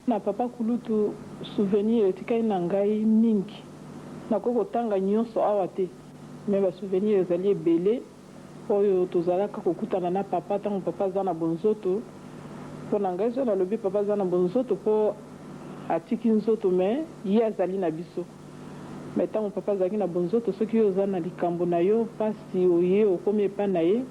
Na papa kulutu souvenir etikali na ngai mingi nakoki kotanga nionso awa te mais ba souvenir ezali ebele oyo tozalaka kokutana na papa tango papa aza na bonzoto po na ngai soki nalobi papa aza na bonzoto po atiki nzoto mais ye azali na biso mais tango papa azalaki na bonzoto soki yo oza na likambo na yo pasi oye okomi epa na ye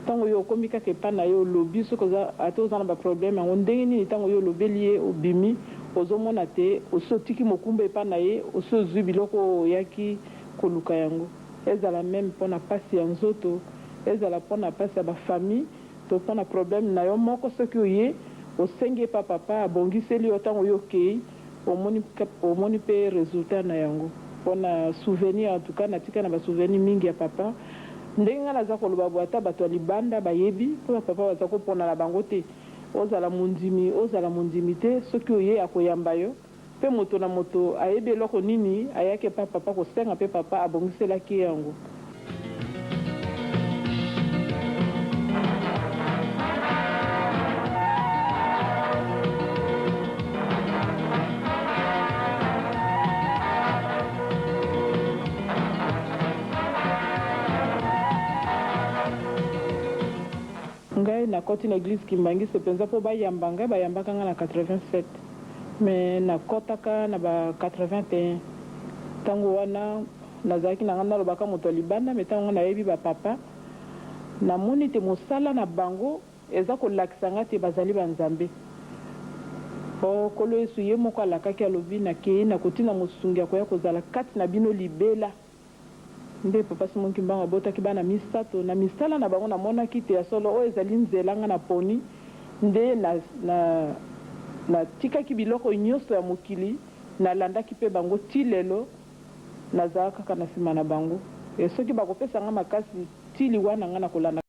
Tango yo okomi kaka epa naye olobi soki oza ata oza na ba problème yango ndenge nini tango yo olobeli ye obimi ozo mona te osi otiki mokumba epa naye osi ozui biloko oyo oyaki koluka yango ezala meme pona pasi ya nzoto ezala pona pasi ya ba famille to pona problème nayo moko soki oye osengi epa papa abongiseli yo tango yo okeyi Omoni omoni pe resultat na yango pona souvenir en tout cas natika na ba souvenir mingi ya papa ndenge nga naza koloba boye ata batu ya libanda bayebi po ba papa baza ko pona na bango te ozala mondimi ozala mondimi te soki oye akoyamba yo pe moto na moto ayebi eloko nini ayaki epa papa kosenga pe papa abongiselaki ye yango. Ngai nakoti na eglise kimbanguiste penza po bayamba ngai bayambaka ngai na 87 mais nakotaka na ba 81 tango wana Nazalaki na nga nalobaka moto ya libanda mais tango nga nayebi ba papa namoni te mosala na bango eza kolakisa nga te bazali ba nzambe po nkolo yesu ye moko alakaki alobi nakeyi nakotinda mosungi akoya kozala kati na bino libela nde papa simon kimbangu abotaki bana misato na misala na bango namonaki te ya solo oyo ezali nzela nga naponi nde na na natikaki biloko nyoso ya mokili nalandaki pe bango ti lelo Naza kaka na sima na bango et soki bako pesa nga makasi ti liwa na nga nako landa.